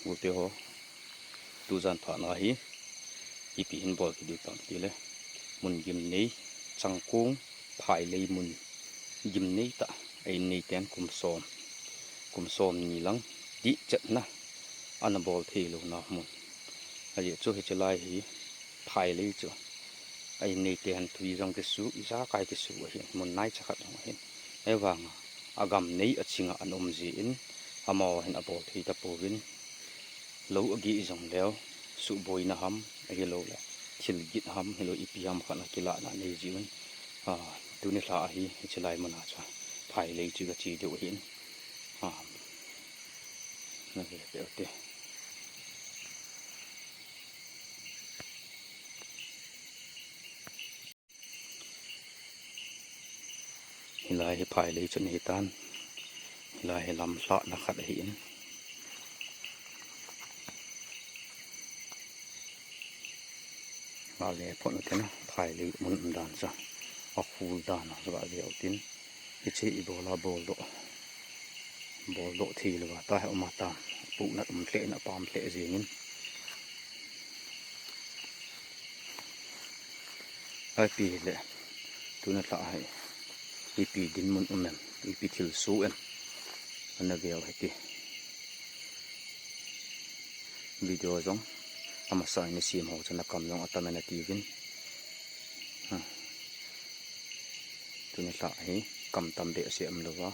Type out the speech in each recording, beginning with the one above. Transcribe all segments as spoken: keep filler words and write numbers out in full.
Ute ho, tujan phatna hi ipi hin bol kit diu tam tile, mun gimnei, changkong phailei mun gimnei tah a innei ten kum som, kum som ni lang tih chetna ana bol thei louna mun. Ajeh chu hiche lai hi phailei chu a innei ten tui jong kisu, ijakai kisu ahin, mun naicha khat jong ahin. Ahivanga agam nei achinga ana um jeh in, amaho hin abol thei tapouvin, lou ageh jong leu, suhboina ham, ahilouleh thil git ham, hilou ipi ham khat a kilahna nei jeh un, a, tuni lha a hi hiche lai mun a chu phailei chu kache diu ahin, a, nave peh ute. Hilai hi phailei chu ahitan. Hilai hi lamlhahna khat ahin. Gave phot ute na, phailei mun um dan chu. Akhul dan a chu gave utin. Hiche ibola boldoh, boldoh thei louva tah hi um atam. Puhnat um lheh in apam lheh jengin. Ipi hile, tuna lha hi ipi dinmun um em, ipi thilsoh em, ana veu hite. Video jong amasa in isem ho chun akam jong atam e natiuvin. Tuni lha hi kam tam behseh umlouva,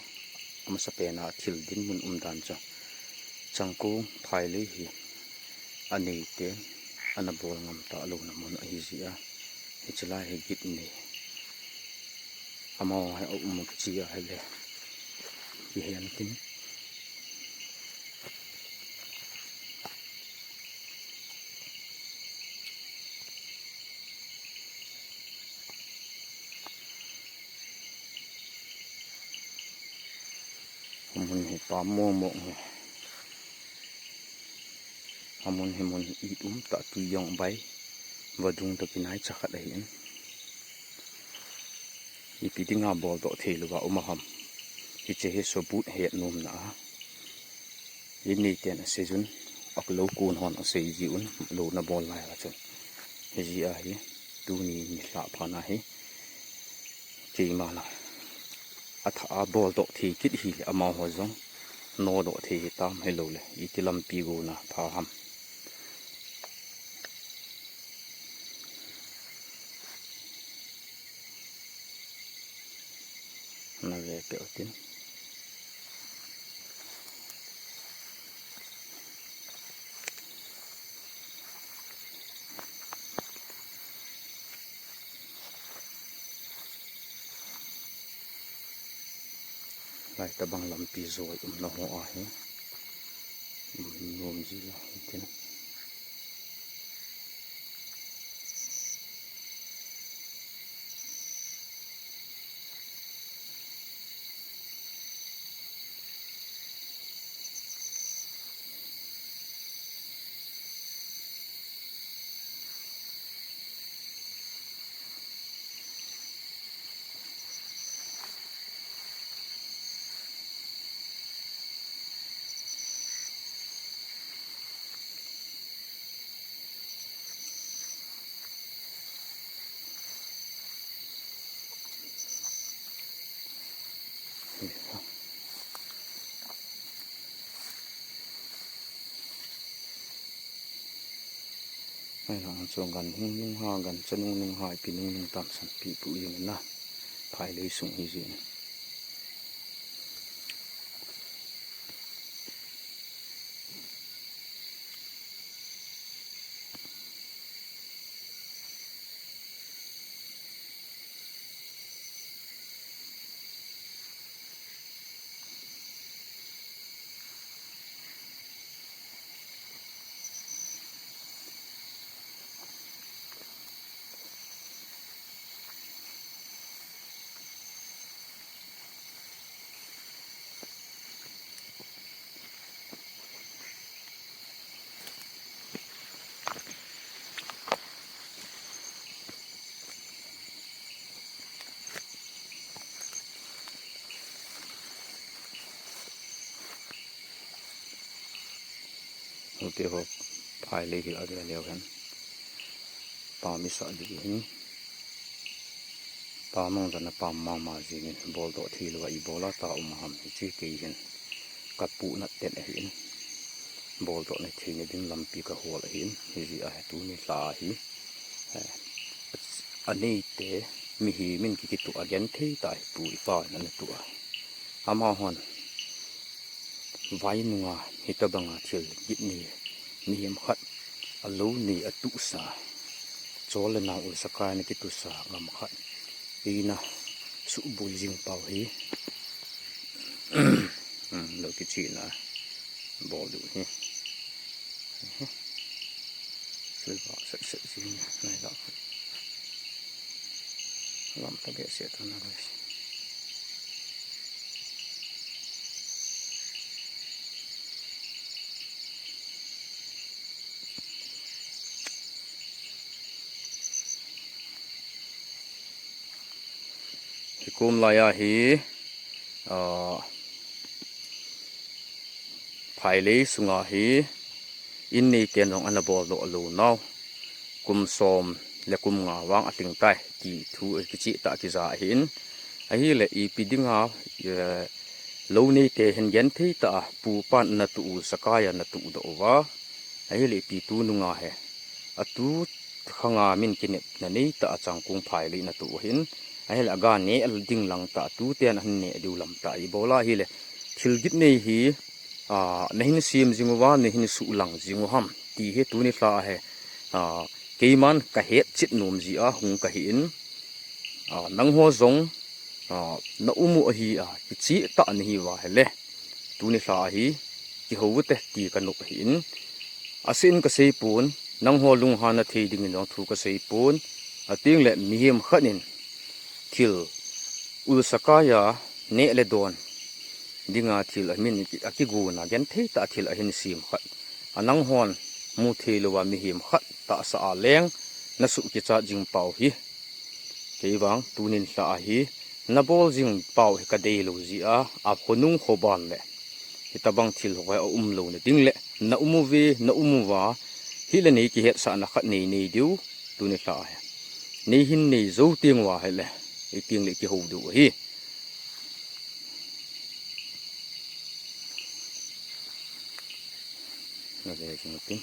amasapen a thil dinmun umdan chu changkong phailei hi anei ten ana bol ngam talouna mun ahijeh a, hiche lai hi git nei. Amaho hi aum kiche ahile, kihen tin. Amun hi pam mong mong hi. Amun hi mun it um tah, tui jong bai, vadung toh kinaicha khat ahin. Ipi dinga boldoh thei louva um aham. Hiche hi sobut het nomna a innei ten asei jun, alou kon hon asei ji un, louna bol lai a chun. Hijeh a hi, tuni nilhah phatna hi, keima la athah a boldoh thei kit hile amaho jong nodoh thei hitam, ahilouleh iti lampi gona pha ham. Nave peh utin. Lai tabang lampi joi umna ho ahi. Um, nom ji la hitin. Ahinla chu gan hung nung ha, gan cha nung nung ha, ipi nung nung tam san pi pu jeng in na. Phailei sung hi jeng in. Ute ho, phailei hi ave leu hen. Pam isah diu hin. Pam mang jana pam mama jingin, boldoh thei lou a ibola ta um ham hiche kei hin. Ka puhnat ten ahin. Boldoh na theina ding lampi ka hol ahin. Hijeh a hi tuni lha hi. Eh, aneite, mihem in kikituh a genthei tah hi pu ipa in ana tuh a. Amahon vai nunga hitabanga thil git nei, mihem khat alou nei atuhsa, chol le nang ulsa kai na kituhsa gam khat eina suhboi jing pau hi. Hmm, lou kichihna bol diu hi. Silva set set jing nai la. Lam ta behseh ta na guys. Hikom laiya hi, ah, phailei sunga hi, in neiten jong ana boldoh lou nau. Kum som le kum nga vang alhing tai, ti thu kicheh tah kija ahin. Ahile ipi dinga, eh, lou neite hin genthei tah a, pu pan ana tuh u, sakai ana tuh doh uva. Ahile ipi tu nunga he. Atu khanga min kinepna nei tah a changkong phailei na tuh u ahin. Ahile aga neh ding lang tah, tuten ahin neh diu lam tah ibola ahile. Thil git nei hi, ah, nahin sem jing uva, nahin suhlang jing u ham. Ti hi tuni lha hi, ah, keiman ka hetchet nom jeh a hung kahin. Ah, nangho jong, ah, na um u ahi a, kicheh tah nahi uva ahile. Tuni lha hi, kihou u te ti ka nop ahin. Asen ka seipon, nangho lunghanna thei dingin jong thu ka seipon. Atengle mihem khat in thil ulsa kai a neh le don dinga thil amin akigona genthei tah a thil ahin sem khat. A nanghon mu thei louva mihem khat tahsa a leng na suh kichat jing pau hi. Kei vang tunin lha ahi, na bol jing pau hi ka dei lou jeh a, a khonung khoban le. Hitabang thil ho a um louna ding le, na um uve, na um uva, hile nei kihetsahna khat nei nei diu, tuni lha ahi. Nei hin nei jou teng uva hile, ei teng le kihou diu ahi. Na ve jing u tin.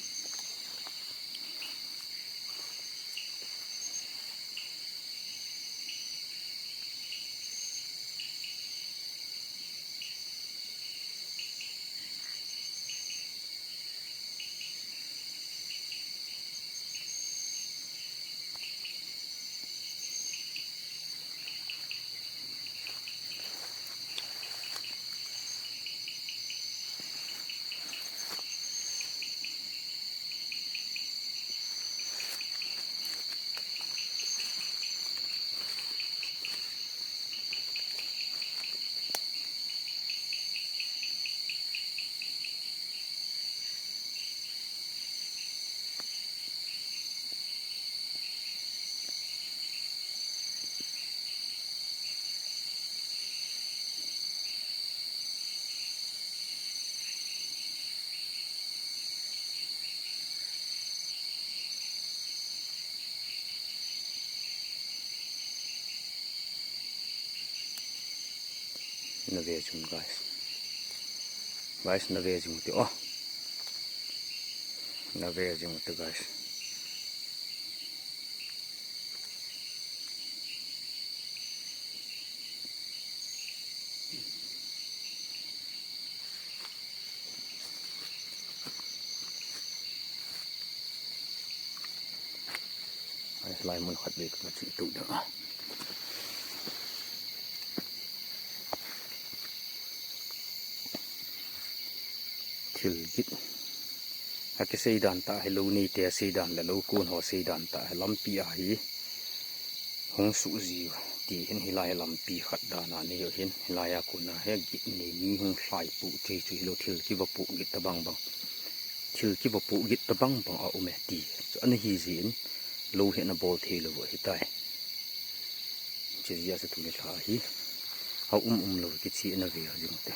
Na ve jing u guys. Guys, na ve jing u te o. Na ve jing u te guys. Ai, lai mun khat vei ka chi tu da. Thil git. Akisei dan tah hi lou neite asei dan le lou kon ho sei dan tah hi lampi ahi. Hung suh ji u ti hin hilai lampi khat dan a nei u hin hilai a kon a hi git nei mi hung lhai pu thei chu hilou thil kiva pu git tabang bang. Thil kiva pu git tabang bang a um e ti. Chu ana hi jin lou hi ana bol thei lou ahi tai. Chu jia chu tuni lha hi. A um um lou kichi ana ve a jing te.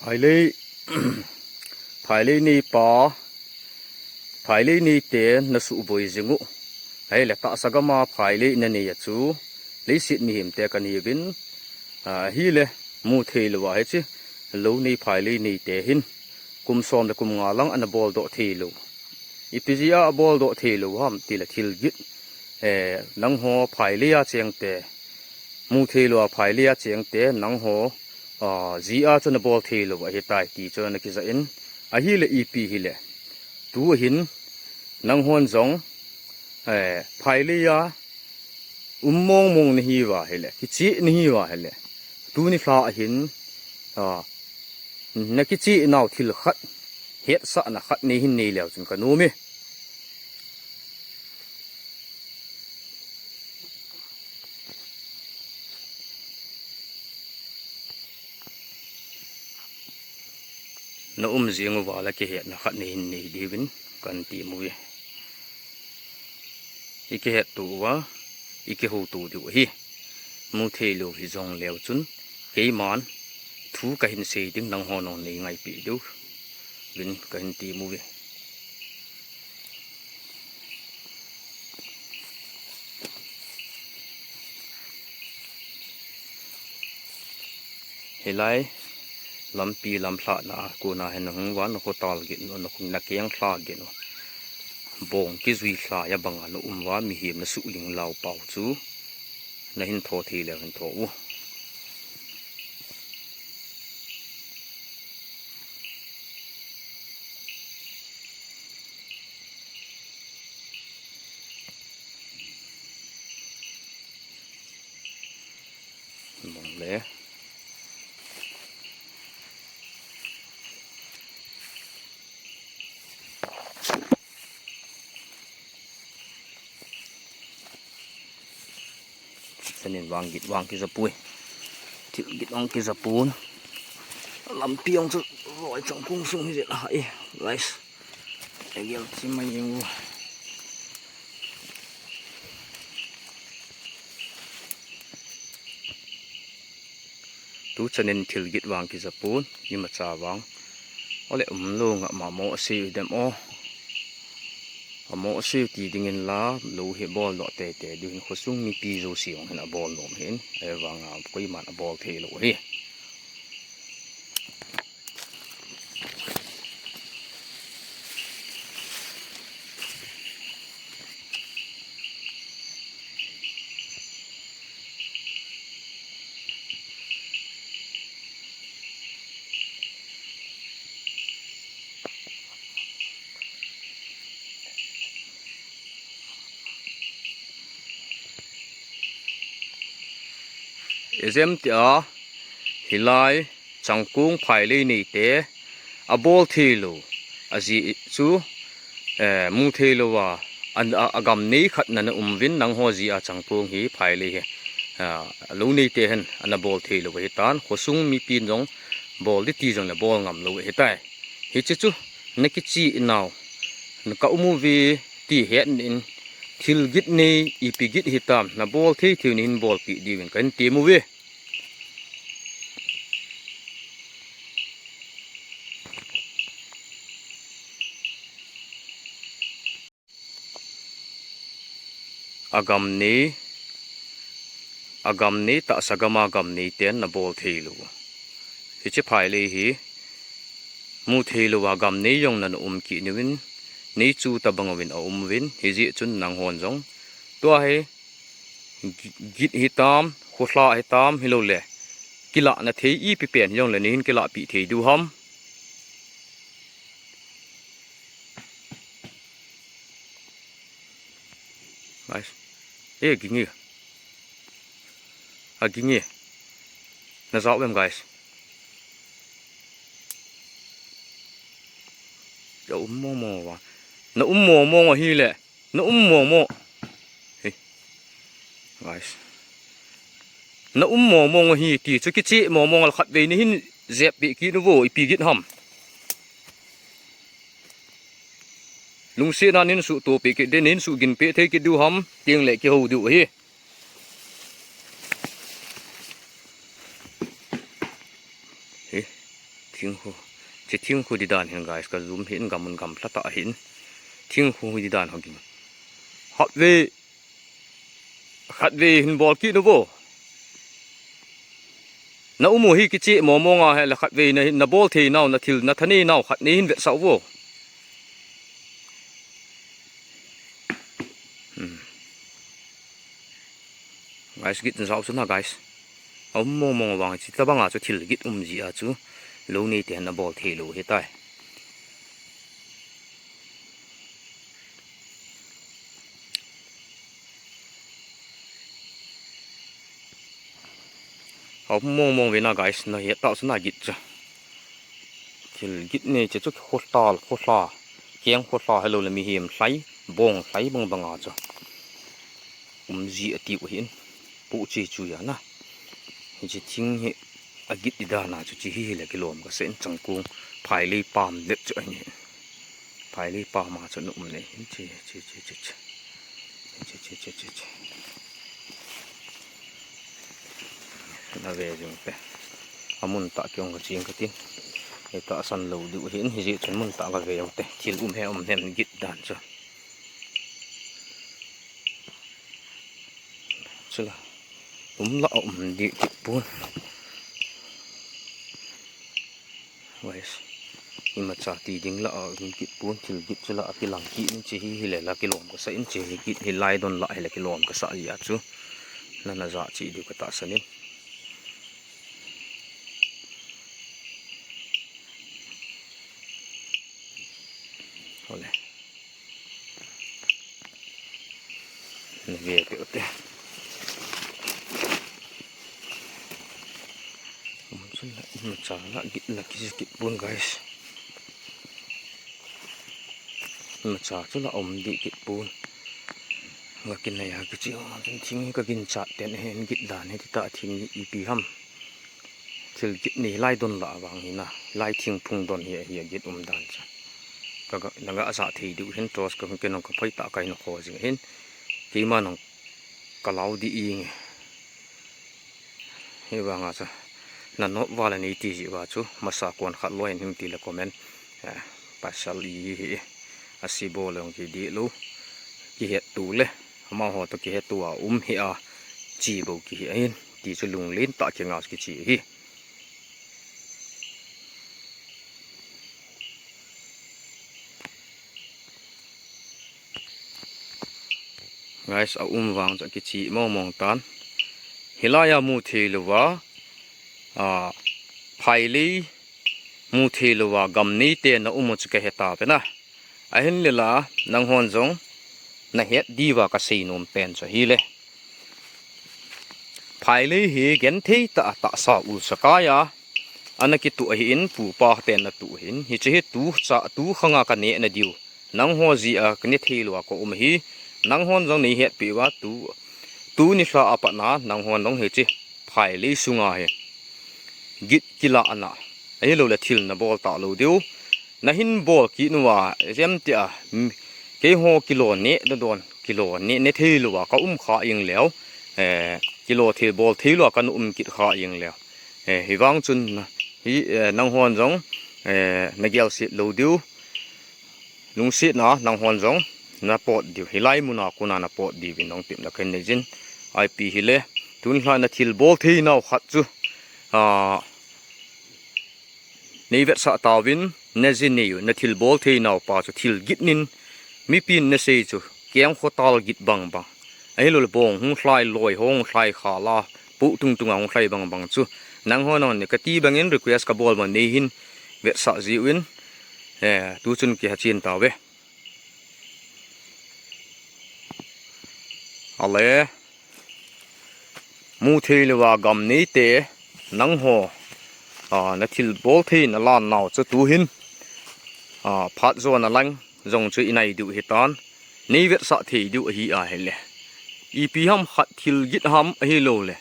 Phailei, phailei neipa, phailei neite nasuhboi jing u. Ahile tahsa gama phailei nanei a chu, leiset mihemte kanahiuvin, ahile, mutheilou a hiche, lou nei phailei neite hin, kum som le kum nga lang ana boldoh theilou. Ipi jeh a aboldoh theilou ham tile thil git, eh, nangho phailei a chengte, mutheilou a phailei a chengte, nangho, ah, jeh a chu nabol theilou ahitai ti chu nakijah in, ahile ipi hile, tu ahin, nanghon jong, eh, phailei a, um mong mong nahiuva hile, kicheh nahiuva hile, tuni lha ahin, ah, nakicheh nau thil khat, hetsahna khat neihin nei leu chun kanom e. Na um jing uva le kihetna khat neihin nei diuvin kahin temu e. I kihetto uva, i kihouto diu ahi. Mutheilou hijongleu chun, keiman thu kahin sei ding nangho nahung nei ngaipi diuvin kahin temu e. Hilai lampi lamlhahna a kona hin nahung uva, nakhotal gin u, nakeng lha gin u. Bong kijui lhai abanga na um uva, mihem nasuhling lau pau chu nahin tho thei leu hin tho u. Mong le. Chanin vang git vang kijapoi. Thil git vang kijapon. Lampi jong chu loi changkong sung hi jeh a hai, guys. Egel chi mai jeng u. Tu chanin thil git vang kijapon, imacha vang. Ole umlou nga ma mo asei u dem o. Amo asei u ti dingin la, lou hi boldoh teitei diu hin khosung mipi jouse jong hin abol nom hin, ahivanga koiman abol theilou hi. Ijemtia hilai changkong phailei neite abol theilou ajeh chu, eh, mu theilou a, an, a, agam nei khat nana um uvin, nangho jeh a changkong hi phailei hi, ah, lou neite hin ana bol theilou ahitan, khosung mipin jong bol di ti jongle bol ngam lou ahitai. Hiche chu nakicheh nau, ka um uve ti hetnin, thil git nei, ipi git hitam, nabol thei thei u neihin bolpeh diuvin kahin temu ve. Agam nei, agam nei tahsa gama gam neiten nabol theilou. Hiche phailei hi mu theilou a gam nei jong nana um kit uvin, nei chu tabang uvin aum uvin, hijeh chun nanghon jong tua hi gi-, git hitam, kholha hitam, hiloule kilahna thei ipi pen hijongle neihin kilahpeh thei diu ham. Guys. Eh, ging e. Aging e. Najah uvem, guys? Na um mong mong uva. Na um mong mong ahile. Na um mong mong. Hey. Guys. Na um mong mong ahi ti chu kicheh mong mong a, khatvei neihin jeppeh kit uvo, ipi git ham. Lungsetna neihin suhtohpeh kit ding, neihin suhginpeh thei kit diu ham, tengle kihou diu ahi. Hi. Thingkhu. Chi thingkhu di dan hin guys, ka zoom hin gam un gamla tah hin. Thingkhu di dan ho ging. Khatvei, khatvei hin bol kit un vo. Na um u hi kicheh mong mong a, hile khatvei na hin na bol thei nau, na thil na thanei nau khat nei hin vetsah u vo. Hmm. Guys, git jao chu na guys. A um mong mong vang chi tabang a chu thil git um ji a chu. Lou nei te na bol thei lou hi tai. A um mong mong ve na guys, na het tah chu na git chu. Thil git nei che chu khotal, khohla, keng khohla helou le mihem hlai, bong hlai bang bang a chu. Um ji a ti u hin, pu chi chu ya na. Hi chi thing hi a git di dan a chu chi hi hi le kilom ka sen chang kung, phai lei pam det chu a hin. Phai lei pam a chu na um nei hin chi, chi, chi, chi, chi. Chi, chi, chi, chi, chi. Na ve jong te. A mun tah kiong ka ching ka tin. Hita san lou diu hin hi ji chun mun tah ka ve jong te. Thil um he um hem git dan chu. Chula. Um la um di kit pun. Guys, imacha ti ding la a um kit pun, thil git chu la a kilang kit in chi hi, hi le la kilom ka sa in chi hi git hi lai don la hi le kilom ka sa a chu. Na na ja chi diu ka tahsan in. Hole. Na ve pe te. Um, chun la, um, cha la, git la, ki kit pun, guys. Um, cha chu la, um, di kit pun. Nga kin na ya, ki chi, um, chun thing ka gin chat ten, hen git dan, he, ti ta thing ipi ham. Thil git nei lai don la vang hi na, lai thingphung don hi, hi a git um dan cha. Ka ga, na ga sa thei diu hin tos ka hung ke nong ka phai ta kai na kho jing hin. Keima nong ka lau di i nge. Hi vang a cha. Na not vala nei ti ji va chu, masa kon khat loi hin ti le comment. Eh, pasal i hi. A si bo long ki di lu. Ki het tu le. Amaho to ki het tu a um hi a. Chi bo ki hi a hin. Ti chu lunglen ta ki nga ki chi hi. Guys, a um vang chu kichi mong mong tan. Hilai a mu thei louva, a, phailei mu thei louva gam nei te na um u chu ka he ta pen a. Ahin le la, nang hon jong na het diuva ka sei nom pen chu hi le. Phailei hi genthei tah a tahsa u sakai a, ana kitu ahi in, pu pa ten na tu ahin. Hiche hi tu cha, tu khanga ka ne na diu. Nang ho ji a ka ne thei lou a ka um hi. Nang hon jong nei het pi uva tu, tu ni lha a pat na, nang hon jong hiche phailei sunga hi git kila ana. Ahi lou le thil na bol ta lou diu. Na hin bol kit uva, jem ti a, m-, keiho kilo ne, na don, kilo ne, ne thei louva, ka um kha ing leu, eh, kilo thei bol thei louva, ka na um kit kha ing leu. Eh, hi vang chun, hi, eh, nang hon jong, eh, na gel sit lou diu, lungset na, nang hon jong, na pot diu, hilai muna kuna na pot diu, vin dong tip na ken nei jin, ipi hi le, tun lha na thil bol thei nau khat chu, ah, nei vetsah tauvin, na ji nei u, na thil bol thei nau pa chu thil git nin, mipin na sei chu, keng khotal git bang bang. Ahi lou le bong hung lhai loi hung lhai kha la, pu tung tung a hung lhai bang bang chu. Nang hon hon ni ka ti bang in request ka bol ma nei hin vetsah ji u in, eh, tu chun ki ha chin tauve. Ale. Mu thei louva gam nei te nang ho, a, na thil bol thei na lan nau chu tu hin, a, phat jo na lang jong chu i nai diu hi tan, nei vetsah thei diu ahi a hi le. Ipi ham khat thil git ham ahi lou le.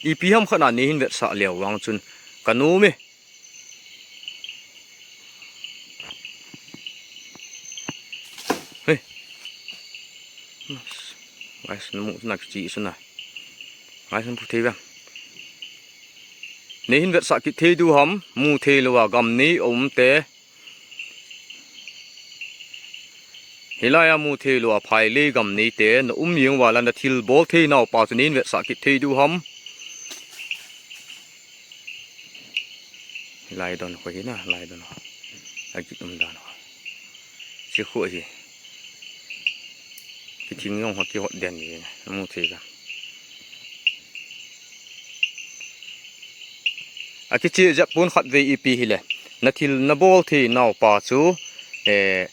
Ipi ham khat na nei hin vetsah leu vang chun ka nom e. Hei. Guys, na mu na chi su na. Guys, na pu thei ba. Nei hin vetsah kit thei diu ham, mu thei lou a gam nei a um te. Hilai a mu thei lou a phailei gam nei te, na um jeng uva la na thil bol thei nau pa chu nei hin vetsah kit thei diu ham. Hilai don kho hi na, lai don kho. A git um dan kho. Chi kho hi. Kithing jong kho kihot den ni, na mu thei ka. A kichih jep pon khatvei ipi hile. Na thil na bol thei nau pa chu, eh,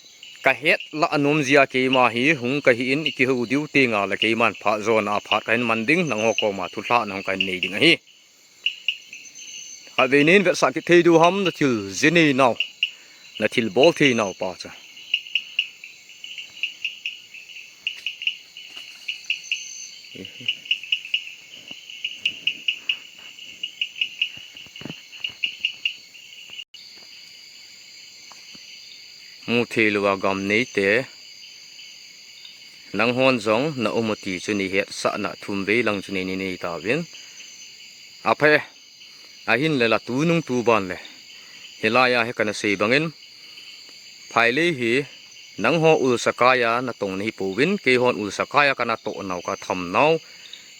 ka het lah a nom jeh a keima hi hung ka hi in i kihou diu ti nga le keiman phat jon a phat ka hin man ding, nangho koma thulhah na hung ka hin nei ding ahi. Khatvei nei hin vetsah kit thei diu ham na thil ji nei nau, na thil bol thei nau pa chu. Mu thei lou a gam nei te. Nanghon jong na um u ti chu nei hetsah na thum vei lang chu nei nei nei tauvin. A phe. Ahin le la tunung tuban le. Hilai a hi kana sei bangin. Phailei hi nangho ulsa kai a na tong na hi pouvin, keihon ulsa kai a kana toh nau ka tham nau.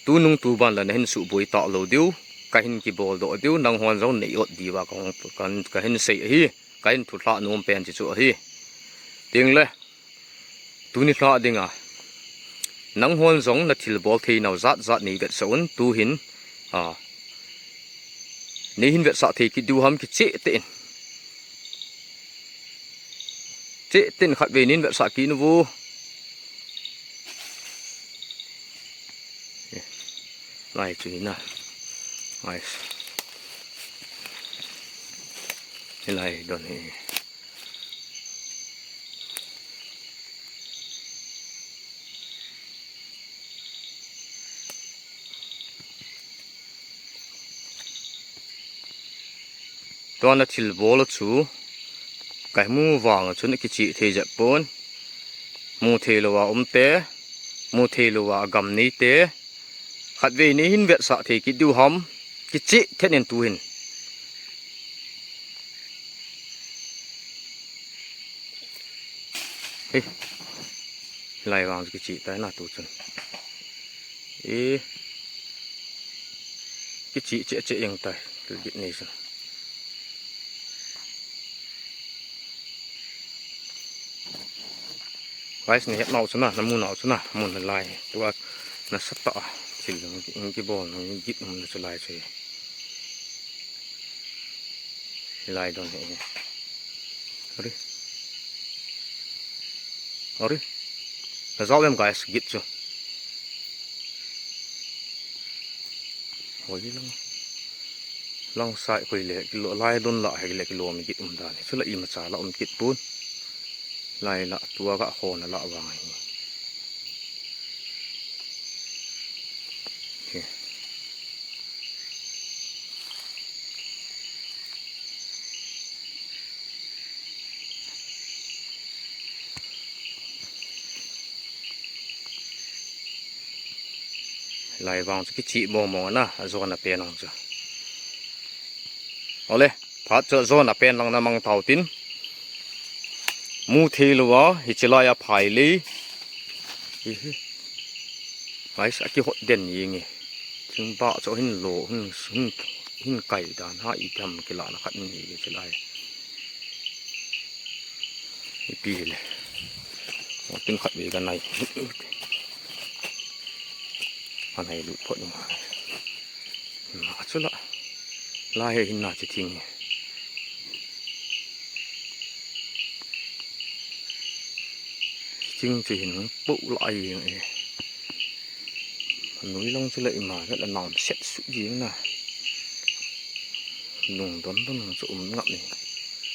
Tunung tuban le na hin suboi ta lou diu, ka hin kibol doh diu, nanghon jong nei ot diu a ka hung, ka, ka hin sei ahi, ka hin thulhah nom pen chi chu ahi. Ting le, tuni lha dinga, nanghon jong na thil bol thei nau jat jat nei vetsah un, tu hin, a, nei hin vetsah thei kit diu ham kicheh te in. Cheh te in khatvei nei hin vetsah kit nu vo. Lai chu hi na. Nice. Hilai don hi. Tua na thil bol chu ka mu vang chun kichih thei jep pon. Mu thei lou a um te, mu thei lou a gam nei te. Khatvei nei hin vetsah thei kit diu ham, kichih then in tu hin. Hei. Lai vang kichih tai na tu chun. E. Kichih cheh cheh jeng tai. Thil git nei chun. Guys, na het nau chu na, na mu nau chu na, mun lai. Tua nasatah a thil jong kibol na git um na chu lai chu. Hilai don hi. Ari. Ari. Na jao em guys, git chu. Hoi lang. Lang sai koi le, kilo, lai don la, hei le kilo mi git um dan. Chu la imacha la um kit pon. Lai la, tua ga khona la vang hi. Okay. Lai vang chu kichih mong mong na, a jona pen ang chu. Ole, phat chu a jona pen lang na mang tau tin. Mu thei lou a, hichi lai a phai lei. Hi hi. Guys, a kihot den ni nge. Thing ba chu hin lo, hin, hin, hin kai dan ha i tham kila na khat ni nge chi lai. Ipi le. Tin khat ve ka nai. Anai lut phot ni. Ma chu la. La he hin na chi thing. Thing chu hin po la ai e. Nui lang chu la ima la nam set su ji na. Lungdon don chu um ngap ni.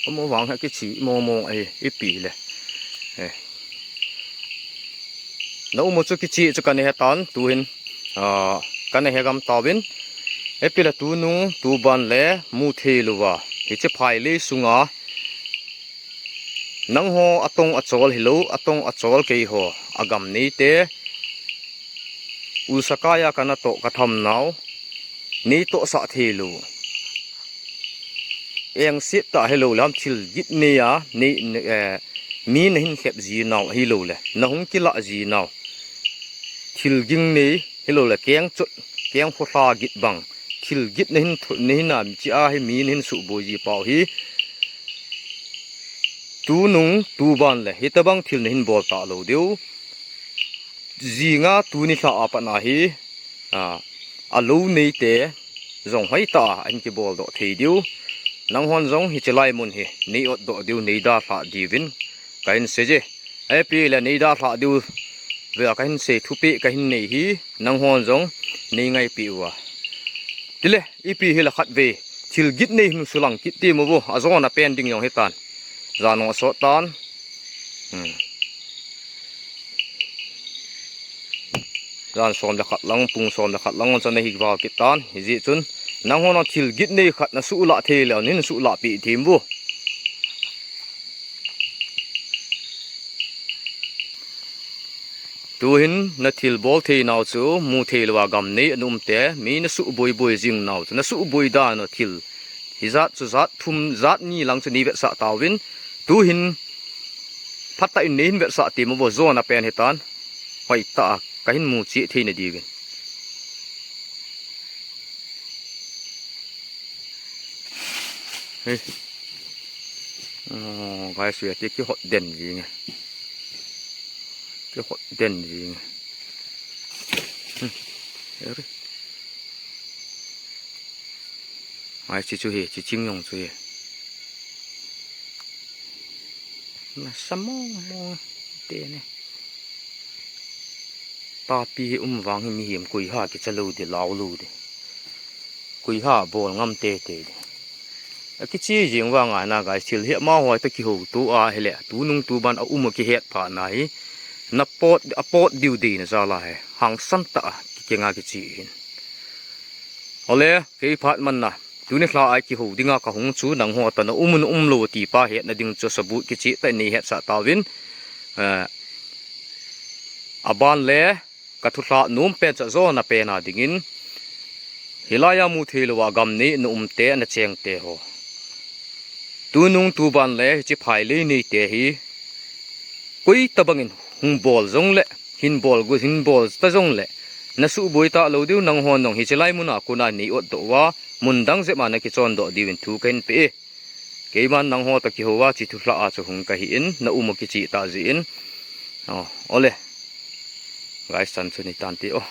Amo vang ha kichi mo mo ai ipi le. Eh. Na um chu kichi chu kan he tan tu hin. A, kan he gam tawin. Ipi le tu nung tu ban le mu thei luwa. Hichi phai le sunga. Nangho atong achol hilou, atong achol keiho, agam neite. Ulsa kaiya kana toh katham nau, nei tohsah thei lou. Engset tah hilou le ham thil git nei a, nei, eh, mi nahin lhep ji nau hilou le, nahung kilah ji nau. Thil ging nei hilou le, keng chot, keng khotha git bang. Thil git nahin thu-, nahin a, chi a hi mi nahin suboi ji pau hi. Tunung, tuban le, hitabang thil nahin bol talou diu. Jinga tuni lha a pat na hi, a, alou neite, jong hoitah a, ahin kibol doh thei diu. Nanghon jong hiche lai mun hi, nei ot doh diu, nei dalha diuvin, kahin sei je. Ahipi le nei dalha diu, ve a kahin sei thupi, kahin nei hi, nanghon jong, nei ngaipi uva. Tile, ipi hi la khat ve, thil git nei hin sulang kit ti mo vo, ajona pen ding jong hitan. Jan jong asot tan. Hmm. Jan som le khat lang, pung som le khat lang, chun ahi val kit tan. Hijeh chun, nanghon thil git nei khat nasuhlah thei le, nahin suhlah pi thim vo. Tuhin nathil bol thei nau chu, mu thei lou a gam nei a um te, mi nasuboi boi jing nau chu, nasuboi dan u thil. Hijat chu jat thum, jat ni lang chu nei vetsah tauvin, tuhin phatah in neihin vetsah ti mo vo jona pen hitan. Hoitah a, kahin mu cheh thei na diuvin. Hei. Oh, guys, we are taking hot den jing. Kihot den jing. Hmm. Eri. Ai, chi chu hi, chi ching jong chu hi. Nasa mong mong te ni. Tapi hi um vang hi mihem koi ha kicha lou di, lau lou di. Koi ha bol ngam tete di. Akichi jing vang a na guys, thil hi amaho toh kihouto ahile, tunung tuban a um a kihet phat na hi, na pot, apot diu di na jal a hi, hangsan tah a kikenga kichi hin. Ole, kei phat man na, tuni lha a kihou dinga kahung chu nangho toh na um un um lou ti pa hetna ding chu sabut kichi tah in nei hetsah tauvin, eh, aban le, ka thulhah nom pen chu ajona pen a dingin, hilai a mu thei lou a gam nei na um te, na cheng te ho. Tunung tuban le hichi phailei nei te hi, koi tabang in hung bol jong le, hin bol gu, hin bol ta jong le, na suboi talou diu, nangho jong hichi lai mun a kon a nei ot doh uva, mun dang jep a na kichon doh diuvin thu kahin pe e. Keiman nangho toh kihou a, chi thulhah a chu hung kahi in, na um u kichi tah jeh in. Oh, ole. Guys, chan chu ni tan ti o.